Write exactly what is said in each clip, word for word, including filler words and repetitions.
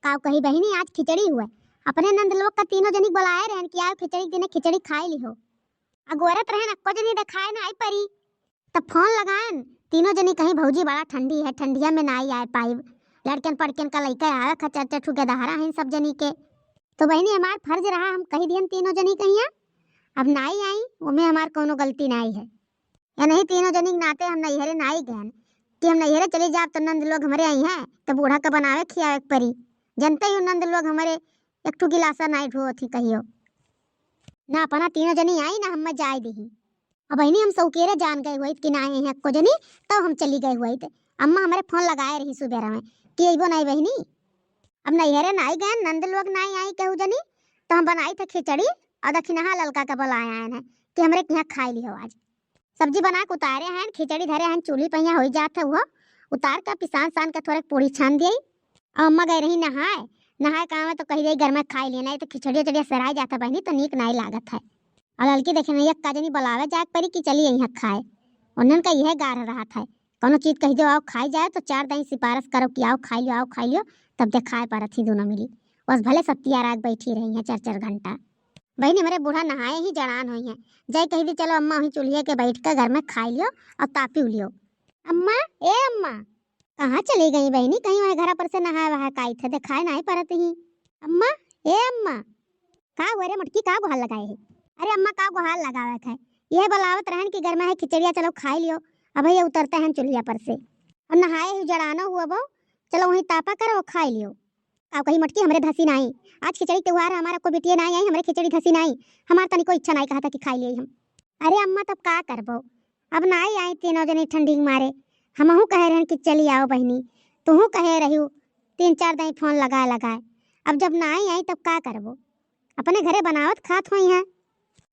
काउ कही बहिनी, आज खिचड़ी हुए, अपने नंद लोग का तीनों जनी बोलाए रहन कि आओ खिचड़ी के दिने खिचड़ी खाए लिहो। अगोरत रहन, अक्को जनी देखाए ना आई परी। तब फोन लगाएन, तीनों जनी कहीं भौजी बड़ा ठंडी है, ठंडिया में नाई आए पाइब, लड़कन पड़कन का लइके आवे खा, चार चार ठू गदहरा हैं सब जनी के। तो बहिनी हमार फर्ज रहा, हम कही दियन तीनों जनी कहिया, अब नाई आई, ओमे हमार कौनो गलती नाई है। या नहीं, तीनों जनी के नाते हम नैहरे नाई गएन कि हम नैहरे चली जाब तो नंद लोग हमरे आई हैं तो बूढ़ा का बनावे खियावे के परी। जनते ही नंद लोग हमरे एक ठू गिलासा नाई ढोवत ही कहियो। ना अपना तीनों जनी आई ना हमें जाए दिही। अब बहिनी हम सौकेरे जान गए हुई कि ना आई हैं को जनी, तो हम चली गए हुई। अम्मा हमरे फोन लगाए रही सुबेरा में कि अइबो नाई बहिनी। अब नैहरे नाई गए, नंद लोग नाई आई कहू जनी, तो हम बनाई थे खिचड़ी और दखिनहा ललका के बोलाए आए हैं कि हमरे के यहाँ खाए लिहो आज। सब्जी बना के उतारे हैं, खिचड़ी धरे हैं, चूल्ही पहिया हो जात है वो, उतार के पिसान सान के थोड़े पूड़ी छान दिए। और अम्मा गए रही नहाए, नहाए काम है तो कही दे घर में खाए लिए, नहीं तो खिचड़ी उचड़ी सराय जाता बहिनी तो नीक नाई लागत है। और ललकी देखे नहीं का जनी बोलावे जाए के परी कि चली यहाँ खाए, उन्हन का यह गार रहत है। कौनो चीज कही दो आओ खाई जाए तो चार दाई सिफारिश करो कि आओ खाई लियो, आओ खाई लियो, तब देखाए परत ही दोनों मिली। बस भले सत्तिया राग बैठी रही हैं चार चार घंटा। बहिनी हमरे बूढ़ा नहाए ही जड़ान हुई हैं, जाए कही दी चलो अम्मा वहीं चूल्हे के बैठ के घर में खाई लियो और तापी लियो। अम्मा, ए अम्मा, कहाँ चली गई बहिनी? कहीं वह घर पर से नहाए वहाए काई थे, देखाए नाई परत ही। अम्मा, ए अम्मा, का हुआ रे मोटकी, का गुहार लगाए है? अरे अम्मा का गुहार लगावे है, यह बोलावत रहन कि घर में है खिचड़िया चलो खाई लियो, अब ये उतरते हैं चूल्हिया पर से। और नहाए ही जड़ानो हुआ बो, चलो वहीं तापा करो खाई लियो। का कही मोटकी हमरे धसी नाई, आज खिचड़ी त्योहार है हमारा, को बिटिया नाई आई हमरे खिचड़ी धसी नाई, हमार तनिको इच्छा नाई कहा था कि खाई लियो हम। अरे अम्मा तब का करबो, अब नाई आई तीनों जनी ठंडी के मारे, हमहू कहे रहन कि चली आओ बहिनी, तुहू कहे रही तीन चार दाई फोन लगाए लगाए, अब जब नाई आई तब का करबो, अपने घरे बनावत खात होई हैं।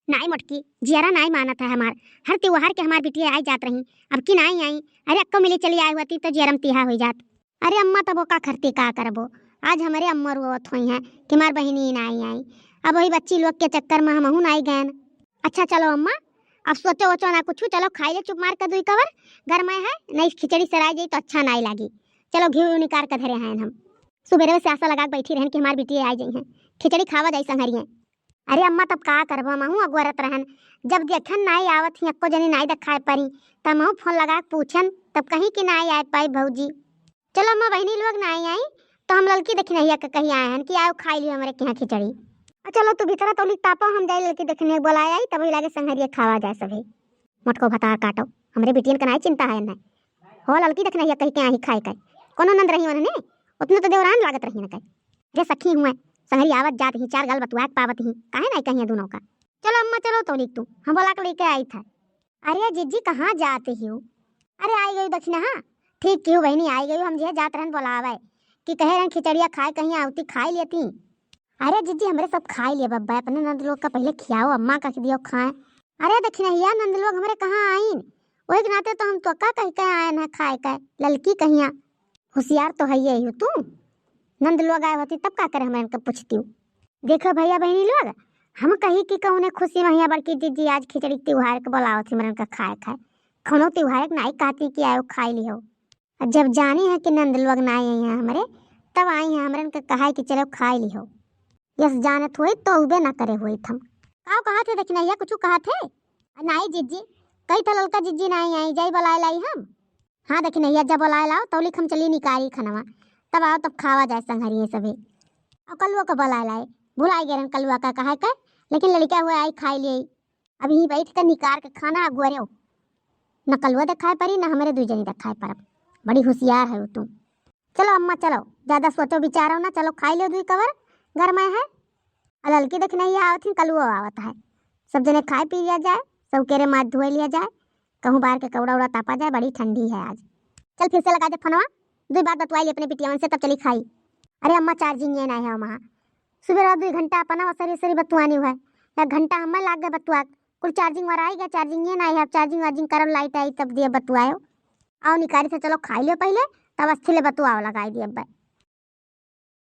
नाई मोटकी, जियरा नाई मानत है हमार, हर त्योहार के हमार बिटिया आई जात रही, अब की नाई आई, अरे अक्को मिली चली आई होती तो जियरम तिहा हो जात। अरे अम्मा तब ओका खरती का करबो, आज हमरे अम्मा रोवत होई हैं कि हमार बहिनी नाई आई, अब वही बच्ची लोग के चक्कर में हमहू नाई गएन। अच्छा चलो अम्मा, अब सोचो वोचो ना कुछ, चलो खाई ले चुप मार के दुई कवर, घर में है नहीं खिचड़ी सराय जाई तो अच्छा नाई लागी। चलो घी निकार के धरे हैं हम, सुबेरे से आशा लगा के बैठी रहन कि हमार बिटिया आई जाई हैं, खिचड़ी खावा जाई संघरिए। अरे अम्मा तब का करबो, महू अगोरत रहन, जब देखन नाई आवत ही अक्को जनी नाई देखाए परी, तब महू फोन लगा के पूछन, तब कहीं कि नाई आए पाई भौजी। चलो अम्मा बहिनी लोग नाई आई तो हम ललकी दखिनहिया के कही आए हन कि आओ खाई लियो हमरे के यहाँ खिचड़ी। आ चलो तू भीतरा तौली तापो, हम जाई ललकी दखिनहिया के बोलाए आई, तब ही लागे संघरिया खावा जाए सभी। मोटको भतार काटो, हमरे बिटियन के नाई चिंता है न। हो ललकी दखिनहिया कही के आई खाए के, कोनो नंद रही उन्हने, उतने तो देवरान लागत रही न कहे। रे सखी हुए, संघरी आवत जात ही, चार गाल बतुआ के पावत ही, काहे नाई कहिए दोनों का। चलो अम्मा चलो तौली तू, हम बोला के लेके आई था। अरे जिज्जी कहाँ जाते हो? अरे आई गई दखिनहा। ठीक किहू बहिनी, आई गई, हम जे जात रहन बोलावे कि कहे रहन खिचड़िया खाए कहीं आवती खाई लेती। अरे जिज्जी हमरे सब खाई लिए बब्बा, अपने नंद लोग का पहले खियाओ, अम्मा का दियो खाए। अरे दखिनहिया नंद लोग हमरे कहाँ आइन, वही के नाते तो हम तो का कह के आए हैं खाए के, ललकी कहिया। होशियार तो है ये तू, नंद लोग आए होती तब का करे हमरे इनका पूछती। देखो भैया बहिनी लोग, हम कही कि कौने खुशी में हियाँ बड़की जिज्जी आज खिचड़ी त्योहार के बोलावत ही हमरन का खाए खाए, कौनो त्योहार के नाई कहती कि आयो खाई लिहो। अब जब जानी है कि नंद लोग नाई आई हैं हमरे, तब आई हैं हमरन का कहा कि चलो खाई लिहो। यस जानत होई तो उबे ना करे होई थम। काव कहा थे दखिनहिया, कुछ कहा थे? नाई जिज्जी, कही था ललका जिज्जी नाई आई, जाई बोलाए लाई हम। हाँ दखिनहिया, जब बोलाए लाओ तौलिक हम चली निकारी खनवा, तब आओ तब खावा जाए संघरिए सभी। और कलुआ का बोलाए लाए, भुलाई गए रहन कलुआ का कहा के, लेकिन लड़का हुआ आई खाई लिए। अब यहीं बैठ कर निकार के खाना अगुअरेओ। न कलुआ देखाए परी, न हमरे दुई जनी देखाए परब। बड़ी होशियार है वो तू। चलो अम्मा चलो, ज्यादा सोचो विचारो ना, चलो खाई लो दुई कवर, घर में है। आ ललकी दखिनहिया आवत ही, कलुओ आवत है। सब जने खाए पी लिया जाए, सब केरे माथ धोए लिया जाए, कहूँ बाहर के कौड़ा उड़ा तापा जाए, बड़ी ठंडी है आज। चल फिर से लगा दे फोनवा, दुई बात बतवाई ली अपने बिटियावन से, तब चली खाई। अरे अम्मा चार्जिंग ये ना है वहाँ, सुबह दुई घंटा अपना वसरी वसरी बतुआनी हुआ है, एक घंटा हमें लाग गए बतुआ, कुल चार्जिंग वाला आई गया, चार्जिंग ये ना है, अब चार्जिंग वार्जिंग करो, लाइट आई तब दिए बतुआयो। आओ निकारी से चलो खाई लियो पहले, तब अस्थि ले बतुआओ लगाई दिए अब।